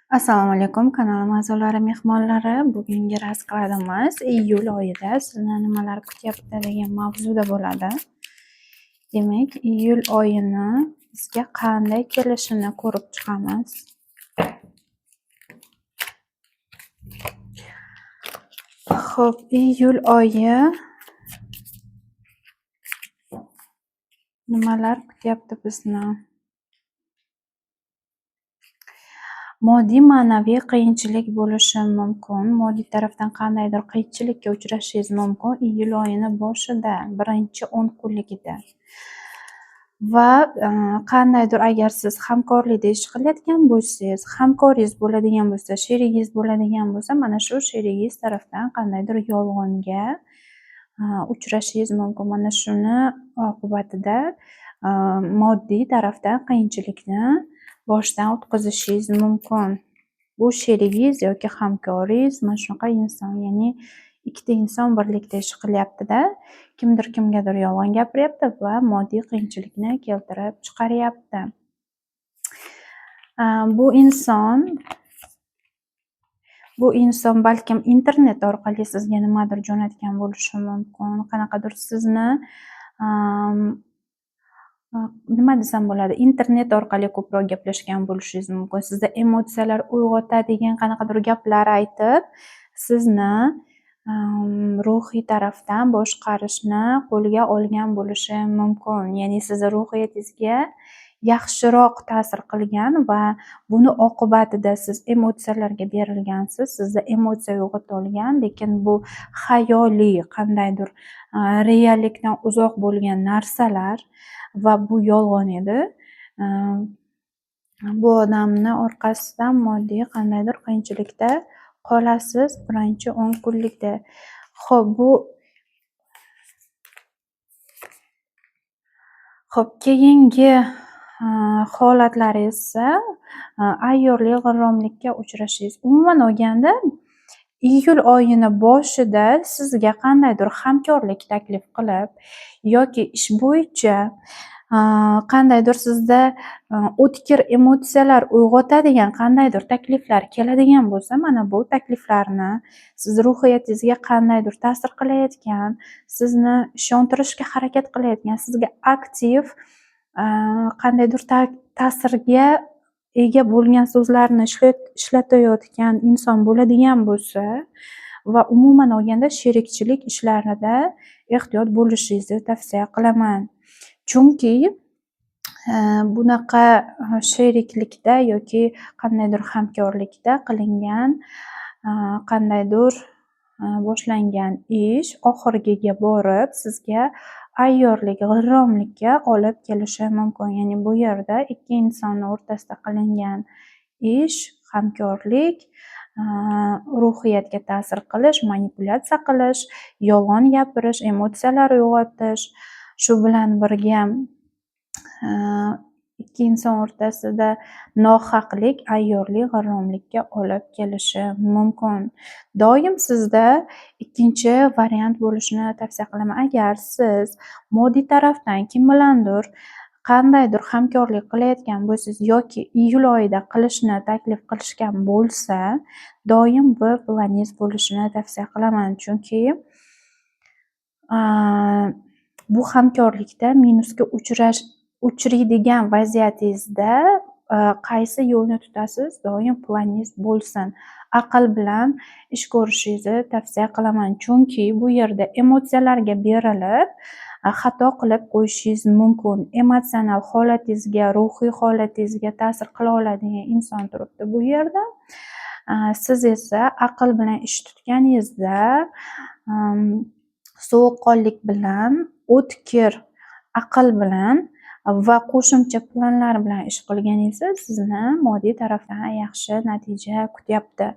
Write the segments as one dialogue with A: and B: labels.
A: Assalomu alaykum kanalim a'zolari, mehmonlari. Bugungi raskladimiz iyul oyida sizni nimalar kutyapti degan mavzuda bo'ladi. Demak, iyul oyini bizga qanday kelishini ko'rib chiqamiz. Xo'p, iyul oyi nimalar kutyapti bizni? Moddiy, ma'naviy qiyinchilik bo'lishi mumkin. Moddiy tarafdan qandaydir qiyinchilikka uchrashingiz mumkin iyul oyini boshida, birinchi 10 kunligida. Va qandaydir agar siz hamkorlikda ish qilayotgan bo'lsangiz, hamkoringiz bo'ladigan bo'lsa, sherigingiz bo'ladigan bo'lsa, mana shu sherigingiz tarafdan qandaydir yolg'onga uchrashingiz mumkin. Mana shuni oqibatida moddiy tarafdan qiyinchilikni boshdan o'tkazishingiz mumkin. Bu sherigingiz yoki hamkoringiz mana shunaqa inson, ya'ni ikkita inson birlikda ish qilyapti-da, kimdir kimgadir yolg'on gapiryapti va moddiy qiyinchilikni keltirib chiqaryapti. Bu inson balkim internet orqali sizga nimadir jo'natgan bo'lishi mumkin. Qanaqadir sizni, nima desam bo'ladi, internet orqali ko'proq gaplashgan bo'lishingiz mumkin. Sizda emotsiyalar uyg'otadigan qanaqadir gaplar aytib, sizni ruhiy tarafdan boshqarishni qo'lga olgan bo'lishi mumkin. Ya'ni sizni ruhiyatingizga yaxshiroq ta'sir qilgan va buni oqibatida siz emotsiyalarga berilgansiz, sizda emotsiya uyg'ota olgan, lekin bu xayoliy qandaydir reallikdan uzoq bo'lgan narsalar va bu yolg'on edi. Bu odamni orqasidan moddiy qandaydir qiyinchilikda qolasiz birinchi 10 kunlikda. Xo'p, bu Xo'p, keyingi holatlar esa ayyorlik, g'irromlikka uchrashingiz. Umuman olganda, iyul oyini boshida sizga qandaydir hamkorlik taklif qilib yoki ish bo'yicha qandaydir sizda o'tkir emotsiyalar uyg'otadigan qandaydir takliflar keladigan bo'lsa, mana bu takliflarni siz ruhiyatingizga qandaydir ta'sir qilayotgan, sizni ishontirishga harakat qilayotgan, sizga aktiv qandaydir ta'sirga ega bo'lgan so'zlarni ishlatayotgan inson bo'ladigan bo'lsa va umuman olganda sherikchilik ishlarida ehtiyot bo'lishingizni tavsiya qilaman. Chunki bunaqa sheriklikda yoki qandaydir hamkorlikda qilingan qandaydir boshlangan ish oxiriga borib sizga ayyorlik, g'irromlikka olib kelishi mumkin. Ya'ni bu yerda ikki insonni o'rtasida qilingan ish, hamkorlik ruhiyatga ta'sir qilish, manipulyatsiya qilish, yolg'on gapirish, emotsiyalar uyg'otish, shu bilan birga ikki inson o'rtasida nohaqlik, ayyorlik, g'irromlikka olib kelishi mumkin. Doim sizda ikkinchi variant bo'lishini tavsiya qilaman. Agar siz moddiy tarafdan kim bilandir qandaydir hamkorlik qilayotgan bo'lsangiz yoki iyul oyida qilishni taklif qilishgan bo'lsa, doim bir planingiz bo'lishini tavsiya qilaman. Chunki bu hamkorlikda minusga uchraydigan vaziyatingizda qaysi yo'lni tutasiz, doim planingiz bo'lsin. Aql bilan ish ko'rishingizni tavsiya qilaman. Chunki bu yerda emotsiyalarga berilib, xato qilib qo'yishingiz mumkin. Emotsional holatingizga, ruhiy holatingizga ta'sir qila oladigan inson turibdi bu yerda. Siz esa aql bilan ish tutganingizda, sovuqqonlik bilan, o'tkir aql bilan va qo'shimcha planlar bilan ish qilganingizda sizni moddiy tarafdan yaxshi natija kutyapti.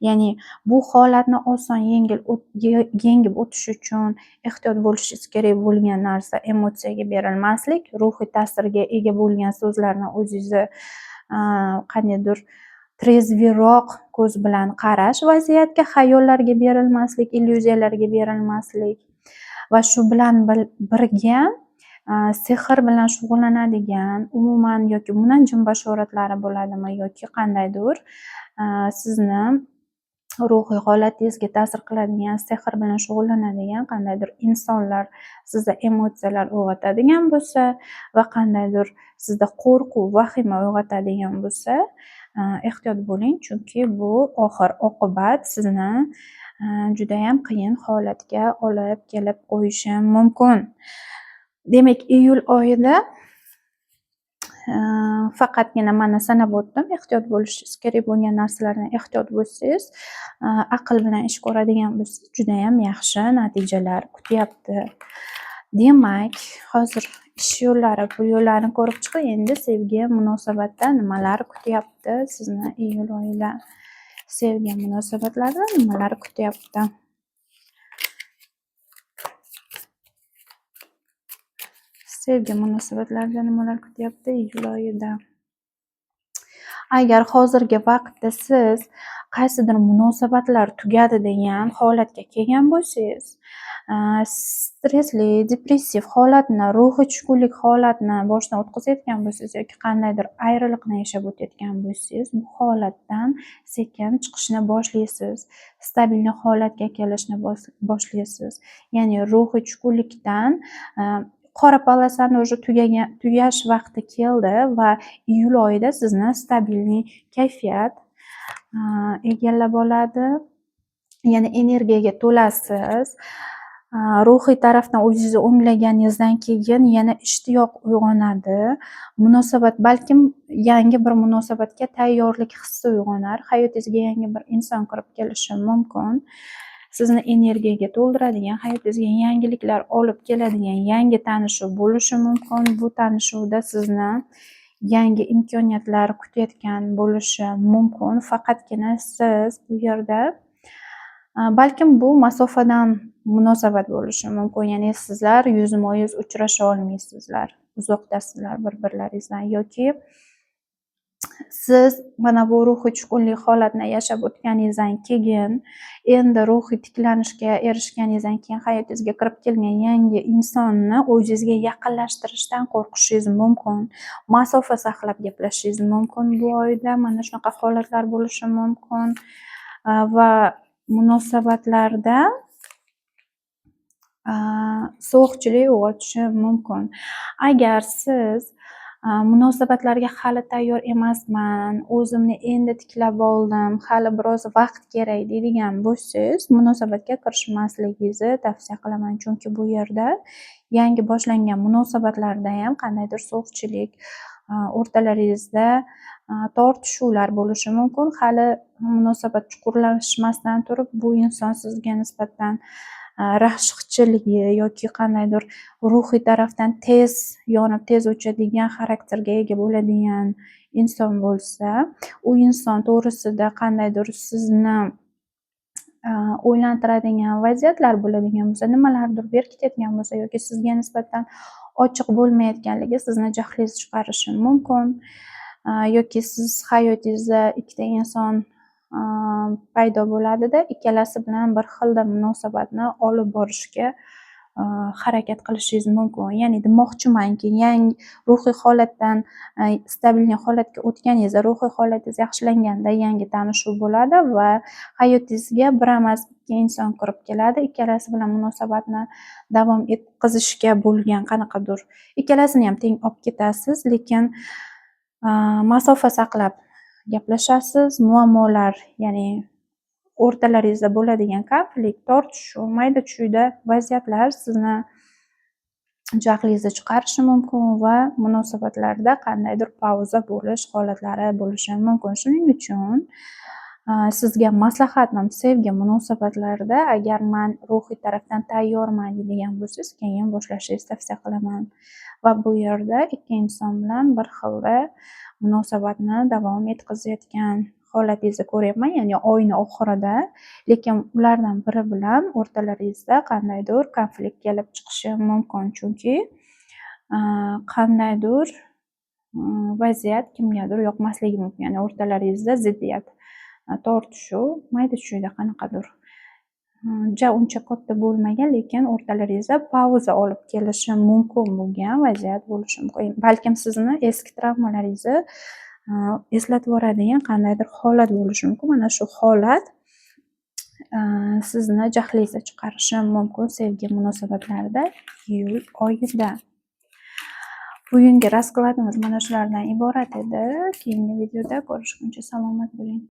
A: Ya'ni bu holatni oson yengib o'tish uchun ehtiyot bo'lishingiz kerak bo'lgan narsa emotsiyaga berilmaslik, ruhiy ta'sirga ega bo'lgan so'zlarni o'zingizni qandaydir trezviroq ko'z bilan qarash vaziyatga, xayollarga berilmaslik, illyuziyalarga berilmaslik va shu bilan birga sehr bilan shug'ullanadigan umuman yoki munajjim bashoratlari bo'ladimi yoki qandaydir Sizni ruhiy holatingizga ta'sir qiladigan, sehr bilan shug'ullanadigan qandaydir insonlar sizda emotsiyalar uyg'otadigan bo'lsa va qandaydir sizda qo'rquv, vahima uyg'otadigan bo'lsa, ehtiyot bo'ling, chunki bu oxir oqibat sizni judayam qiyin holatga olib kelib qo'yishi mumkin. Demak, iyul oyida faqatgina mana sanab o'tdim, ehtiyot bo'lishingiz kerak bo'lgan narsalardan ehtiyot bo'lsangiz, aql bilan ish ko'radigan bo'lsangiz, judayam yaxshi natijalar kutyapti. Demak, hozir ish yo'llari, pul yo'llarini ko'rib chiqdik. Endi sevgi munosabatda nimalar kutyapti sizni iyul oyida? Sevgi munosabatlarida nimalar kutyapti? Sevgi munosabatlarida nimalar kutyapti iyul oyida? Agar hozirgi vaqtda siz qaysidir munosabatlar tugadi degan holatga kelgan bo'lsangiz, stressli, depressiv holatni, ruhiy tushkunlik holatni boshdan o'tkazayotgan bo'lsangiz yoki qandaydir ayriliqni yashab o'tayotgan bo'lsangiz, bu holatdan sekin chiqishni boshlaysiz. Stabilniy holatga kelishni boshlaysiz. Ya'ni ruhiy tushkunlikdan qora polosani уже tugash vaqti keldi va iyul oyida sizni stabilniy kayfiyat egallab oladi. Ya'ni energiyaga to'lasiz. Ruhiy tarafdan o'zingizni o'nglaganingizdan keyin yana ishtiyoq uyg'onadi. Munosabat, balkim yangi bir munosabatga tayyorlik hissi uyg'onar. Hayotingizga yangi bir inson kirib kelishi mumkin. Sizni energiyaga to'ldiradigan, hayotingizga yangiliklar olib keladigan yangi tanishuv bo'lishi mumkin. Bu tanishuvda sizni yangi imkoniyatlar kutayotgan bo'lishi mumkin. Faqatgina siz bu yerda balkim bu masofadan munosabat bo'lishi mumkin. Ya'ni sizlar yuzma-yuz uchrasha olmaysizlar. Uzoqdasizlar bir-birlaringizdan yoki siz mana bu ruhiy tushkunlik holatini yashab o'tganingizdan keyin, endi ruhiy tiklanishga erishganingizdan keyin hayotingizga kirib kelgan yangi insonni o'zingizga yaqinlashtirishdan qo'rqishingiz mumkin. Masofa saqlab gaplashishingiz mumkin bu oyda. Mana shunaqa holatlar bo'lishi mumkin va munosabatlarda sovuqchilik uyg'otishi mumkin. Agar siz munosabatlarga hali tayyor emasman, o'zimni endi tiklab oldim, hali biroz vaqt kerak deydigan bo'lsangiz, munosabatga kirishmasligingizni tavsiya qilaman. Chunki bu yerda yangi boshlangan munosabatlarda ham qandaydir sovuqchilik, o'rtalaringizda tortishuvlar bo'lishi mumkin. Hali munosabat chuqurlashmasdan turib, bu inson sizga nisbatan rashkchiligi yoki qandaydir ruhiy tarafdan tez yonib, tez o'chadigan xarakterga ega bo'ladigan inson bo'lsa, u inson to'g'risida qandaydir sizni o'ylantiradigan vaziyatlar bo'ladigan bo'lsa, nimalardir berkitayotgan bo'lsa yoki sizga nisbatan ochiq bo'lmayotganligi sizni jahlingizni chiqarishi mumkin. Yoki siz hayotingizda ikkita inson paydo bo'ladida, ikkalasi bilan bir xilda munosabatni olib borishga harakat qilishingiz mumkin. Ya'ni demoqchimanki, yangi ruhiy holatdan stabilniy holatga o'tganingizda, ruhiy holatingiz yaxshilanganda yangi tanishuv bo'ladi va hayotingizga bir emas ikki inson kirib keladi. Ikkalasi bilan munosabatni davom etkazishga bo'lgan qanaqadir, ikkalasini ham teng olib ketasiz, lekin masofa saqlab gaplashasiz. Muammolar, ya'ni o'rtalaringizda bo'ladigan konflikt, tortishuv, mayda-chuyda vaziyatlar sizni jahlingizni chiqarishi mumkin va munosabatlarda qandaydir pauza bo'lish holatlari bo'lishi mumkin. Shuning uchun sizga maslahatim, sevgi munosabatlarida agar man ruhiy tarafdan tayyorman deydigan bo'lsangiz, keyin boshlashingizni tavsiya qilaman. Va bu yerda ikki inson bilan bir xilda munosabatni davom etkazayotgan holatingizni ko'ryapman, ya'ni oyni oxirida, lekin ulardan biri bilan o'rtalaringizda qandaydir konflikt kelib chiqishi mumkin, chunki qandaydir vaziyat kimgadir yoqmasligi mumkin, ya'ni o'rtalaringizda ziddiyat, tortishuv, mayda-chuyda qanaqadir ja uncha katta bo'lmagan, lekin o'rtalaringizda pauza olib kelishi mumkin bo'lgan vaziyat bo'lishi mumkin. Balkim sizni eski travmalaringizni Eslatib yuboradigan qandaydir holat bo'lishi mumkin. Mana shu holat sizni jahlingizdan chiqarishi mumkin sevgi munosabatlarida iyul oyida. Bugungi raskladimiz mana shulardan iborat edi. Keyingi videoda ko'rishguncha salomat bo'ling.